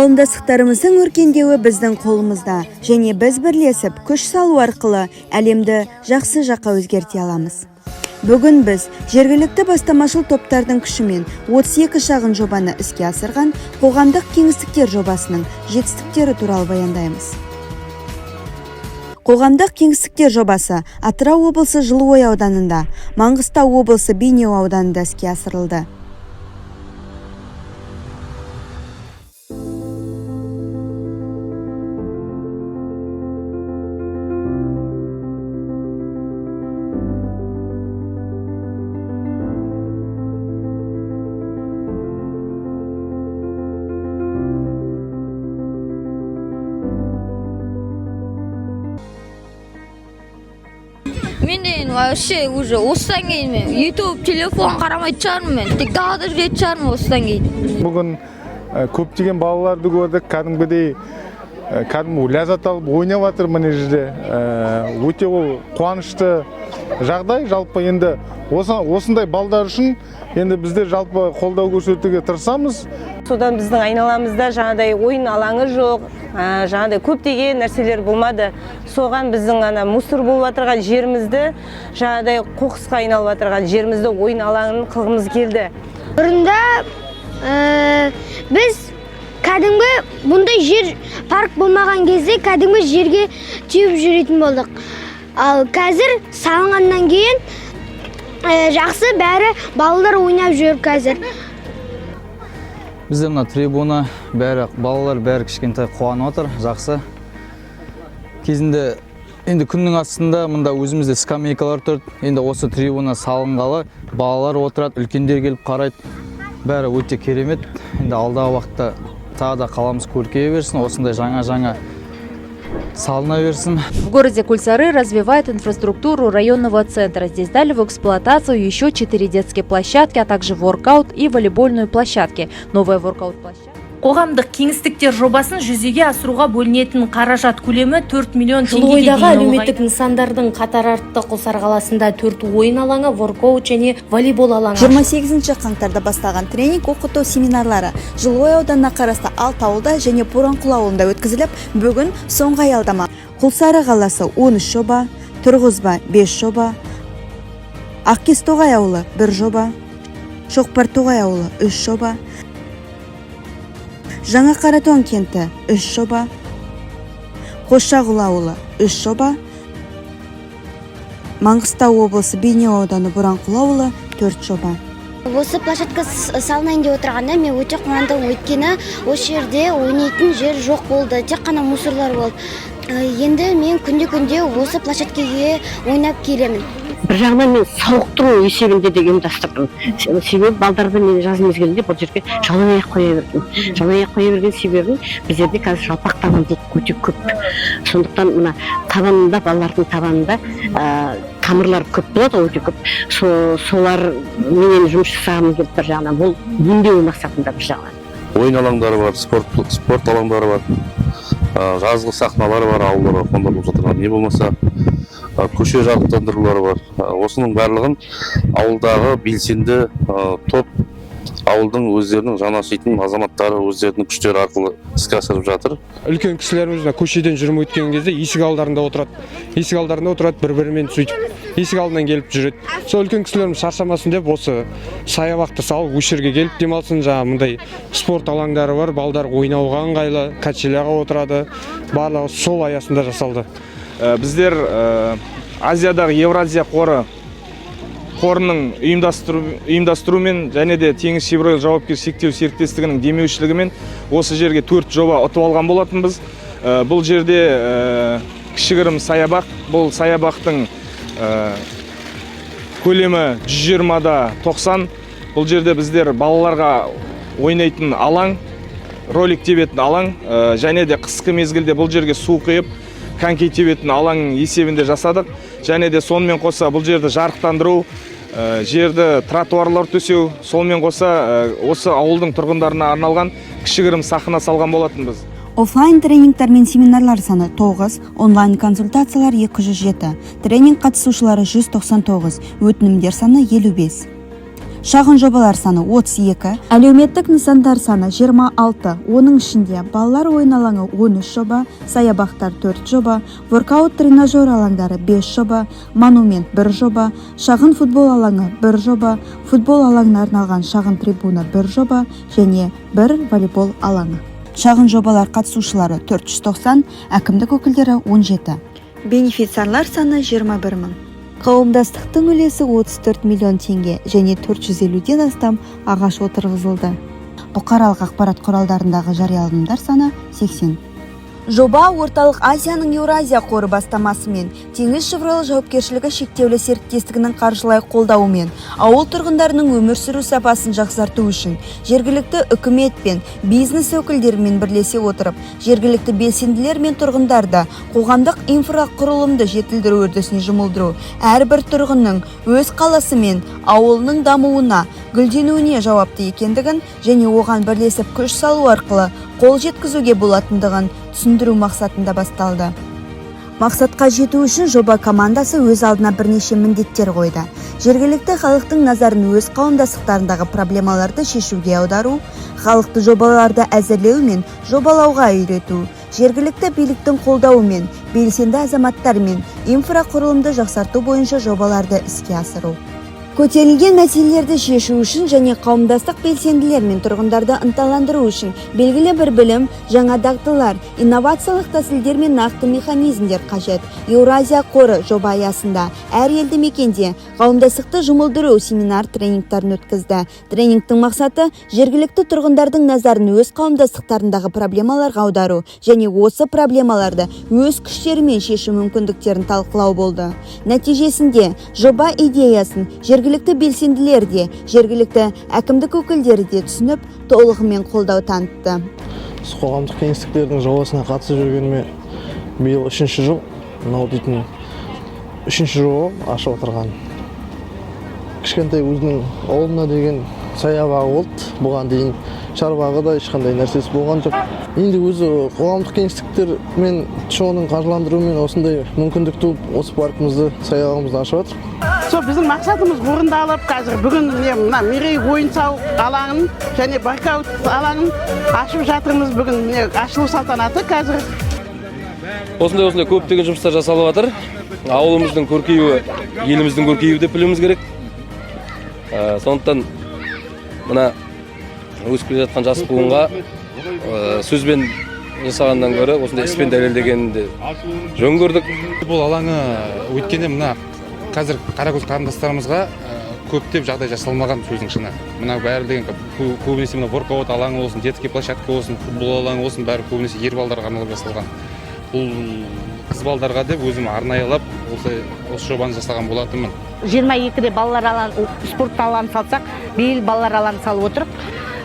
Қауымдастықтарымыздың өркендеуі біздің қолымызда және біз бірлесіп күш салу арқылы әлемді жақсы жаққа өзгерте аламыз. Бүгін біз жергілікті бастамашыл топтардың күшімен 32 шағын жобаны іске асырған қоғамдық кеңістіктер жобасының жетістіктері туралы баяндаймыз. Қоғамдық кеңістіктер жобасы Атырау облысы Жылыой ауданында, Маңғыстау облысы Бейнеу ауданында іске асырылды. Мен деген вообще уже осыдан кейін мен ютуб, телефон қарамайтын шығармын, мен тек далада жүретін шығармын осыдан кейін. Бүгін көптеген балаларды көрдік, кәдімгідей кәдімгі ләззат алып ойнап жатыр мына жерде. Өте ол қуанышты жағдай. Жалпы енді осындай балдар үшін енді біздер жалпы қолдау көрсетуге тырысамыз. Содан біздің айналамызда жаңағыдай ойын алаңы жоқ, жаңағыдай көптеген нәрселер болмады. Соған біздің ана мусор болып жатырған жерімізді, жаңағыдай қоқысқа айналып жатырған жерімізді ойын алаңын қылғымыз келді. Бұрында біз кәдімгі бұндай жер, парк болмаған кезде кәдімгі жерге теуіп жүретін болдық. Ал қазір салынғаннан кейін жақсы, бәрі балалар ойнап жүр қазір. Бізде мына трибуна, бәрі балалар, бәрі кішкентай қуанып отыр, жақсы. Кезінде енді күннің астында мында өзімізде скамейкалар тұрды. Енді осы трибуна салынғалы балалар отырады, үлкендер келіп қарайды. Бәрі өте керемет. Енді алдағы уақытта тағы да қаламыз көркейе берсін, осындай жаңа-жаңа салына берсін. В городе Кульсары развивают инфраструктуру районного центра. Здесь дали в эксплуатацию еще 4 детские площадки, а также воркаут и волейбольную площадки. Новая воркаут-площадка. Қоғамдық кеңістіктер жобасын жүзеге асыруға бөлінетін қаражат көлемі 4 миллион теңгеге Жылыойдағы дейін әлеуметтік ұлғайды. нысандардың қатары артты. Құлсары қаласында төрт ойын алаңы, воркаут және волейбол алаңы. 28 қаңтарда басталған тренинг оқыту семинарлары Жылыой ауданына қарасты алты ауылда және Боранқұл ауылында өткізіліп, бүгін соңғы аялдама. Құлсары қаласы 13 жоба, Тұрғызба 5 жоба, Ақкестоғай ауылы 1 жоба, Шоқпартоғай ауылы 3 жоба, Жаңа Қаратон кенті 3 жоба, Қосшағұл ауылы 3 жоба, Маңғыстау облысы Бейнеу ауданы Боранқұл ауылы 4 жоба. Осы площадка салынайын деп отырғанда мен өте қуандым, өйткені осы жерде ойнайтын жер жоқ болды, тек қана мусорлар болды. Енді мен күнде-күнде осы площадкаге ойнап келемін. Бір жағынан мен сауықтыру есебінде де ұйымдастырдым. Себебі балдарды мен жаз мезгілінде бұл жерге жалаң аяқ қоя бердім. Жалаң аяқ қоя берген себебім, біздерде қазір жалпақ табандылық өте көп. Сондықтан мына табанында, балалардың табанында тамырлар көп болады ғой, өте көп. Соларменен жұмыс жасағым келді бір жағынан, бұл емдеу мақсатында бір жағынан. Ойын алаңдары бар, спорт алаңдары бар, жазғы сахналар бар, ауылдарға қондырылып жатырған, не болмаса көше жарықтандырулары бар. Осының барлығын ауылдағы белсенді топ, ауылдың өздерінің жаны ашитын азаматтары өздерінің күштері арқылы іске асырып жатыр. Үлкен кісілеріміз мына көшеден жүріп өткен кезде есік алдарында отырады, есік алдарында отырады, бір бірімен сөйтіп есік алдынан келіп жүреді. Сол үлкен кісілеріміз шаршамасын деп осы саябақты салып, осы жерге келіп демалсын. Жаңағы мындай спорт алаңдары бар, балдар ойнауға ыңғайлы, качеляға отырады, барлығы сол аясында жасалды. Біздер Азиядағы Евразия қорының ұйымдастыруымен және де Теңізшевройл жауапкершілігі шектеулі серіктестігінің демеушілігімен осы жерге төрт жоба ұтып алған болатынбыз. Бұл жерде кішігірім саябақ, бұл саябақтың көлемі 120-да 90. Бұл жерде біздер балаларға ойнайтын алаң, ролик тебетін алаң, және де қысқы мезгілде бұл жерге су құйып, коньки тебетін алаң есебінде жасадық. Және де сонымен қоса бұл жерді жарықтандыру, жерді тротуарлар төсеу, сонымен қоса осы ауылдың тұрғындарына арналған кішігірім сахна салған болатынбыз. Офлайн тренингтер мен семинарлар саны 9, онлайн консультациялар 207, тренинг қатысушылары 199, өтінімдер саны 55. Шағын жобалар саны 32, әлеуметтік нысандар саны 26, оның ішінде балалар ойын алаңы 13 жоба, саябақтар 4 жоба, воркаут тренажер алаңдары 5 жоба, монумент 1 жоба, шағын футбол алаңы 1 жоба, футбол алаңына арналған шағын трибуна 1 жоба және 1 волейбол алаңы. Шағын жобалар қатысушылары 490, әкімдік өкілдері 17. Бенефициарлар саны 21 мың. Қауымдастықтың үлесі 34 миллион теңге және 450-ден астам ағаш отырғызылды. Бұқаралық ақпарат құралдарындағы жарияланымдар саны 80. Жоба Орталық Азияның Еуразия қоры бастамасымен, Теңізшевройл жауапкершілігі шектеулі серіктестігінің қаржылай қолдауымен, ауыл тұрғындарының өмір сүру сапасын жақсарту үшін жергілікті үкімет пен бизнес өкілдерімен бірлесе отырып, жергілікті белсенділер мен тұрғындарды қоғамдық инфрақұрылымды жетілдіру үрдісіне жұмылдыру, әрбір тұрғынның өз қаласы мен ауылының дамуына, гүлденуіне жауапты екендігін және оған бірлесіп күш салу арқылы қол жеткізуге болатындығын түсіндіру мақсатында басталды. Мақсатқа жету үшін жоба командасы өз алдына бірнеше міндеттер қойды. Жергілікті халықтың назарын өз қауымдастықтарындағы проблемаларды шешуге аудару, халықты жобаларды әзірлеу мен жобалауға үйрету, жергілікті биліктің қолдауымен белсенді азаматтармен инфрақұрылымды жақсарту бойынша жобаларды іске асыру. Көтерілген мәселелерді шешу үшін және қауымдастық белсенділер мен тұрғындарды ынталандыру үшін белгілі бір білім, жаңа дағдылар, инновациялық тәсілдер мен нақты механизмдер қажет. Еуразия қоры жоба аясында әр елді мекенде қауымдастықты жұмылдыру семинар тренингтарын өткізді. Тренингтің мақсаты — жергілікті тұрғындардың назарын өз қауымдастықтарындағы проблемаларға аудару және осы проблемаларды өз күштерімен шешу мүмкіндіктерін талқылау болды. Нәтижесінде жоба идеясын жергілікті белсенділер де, жергілікті әкімдік өкілдері де түсініп, толығымен қолдау танытты. Қоғамдық кеңістіктердің жобасына қатысып жүргеніме биыл үшінші жыл. Мынау дейтін үшінші жоба ашып отырған. Кішкентай өзінің ауылына деген саябағы болды. Бұған дейін шарбағы да, ешқандай нәрсесі болған жоқ. Енді өзі қоғамдық кеңістіктер мен ТШО-ның қаржыландыруымен осындай мүмкіндік туып, осы паркімізді, саябағымызды ашып жатыр. Сол біздің мақсатымыз орындалып, қазір бүгін міне мына Мерей ойын сауық алаңын және воркаут алаңын ашып жатырмыз. Бүгін міне ашылу салтанаты қазір. Осындай көптеген жұмыстар жасалып жатыр. Ауылымыздың көркеюі — еліміздің көркеюі деп білуіміз керек. Сондықтан мына өсіп келе жатқан жас буынға сөзбен жасағаннан гөрі осындай іспен дәлелдегенді жөн көрдік. Бұл алаңы, өйткені мына қазір қаракөз қарындастарымызға көптеп жағдай жасалмаған, сөздің шыны. Мына бәрі деген көбінесе мына воркаут алаңы болсын, детский площадка болсын, футбол алаңы болсын, бәрі көбінесе ер балдарға арналып жасалған. Бұл қыз балдарға деп өзім арнайылап осы жобаны жасаған болатынмын. 22-де балалар алаң, спорт алаңын салсақ, биыл балалар алаңын салып отырық.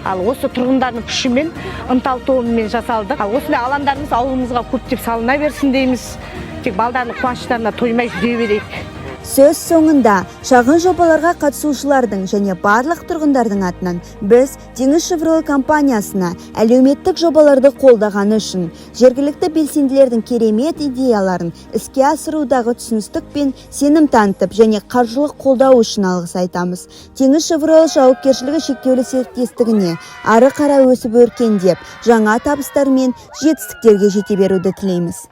Ал осы тұрғындардың күшімен, ынталы тобымен жасалдық. Ал осындай алаңдарымыз ауылымызға көптеп салына берсін дейміз. Тек балдардың қуаныштарына тоймай жүре берейік. Сөз соңында шағын жобаларға қатысушылардың және барлық тұрғындардың атынан біз Теңізшевройл компаниясына әлеуметтік жобаларды қолдағаны үшін, жергілікті белсенділердің керемет идеяларын іске асырудағы түсіністік пен сенім танытып және қаржылық қолдау үшін алғыс айтамыз. Теңізшевройл жауапкершілігі шектеулі серіктестігіне ары қарай өсіп өркендеп, жаңа табыстар мен жетістіктерге жете беруді тілейміз.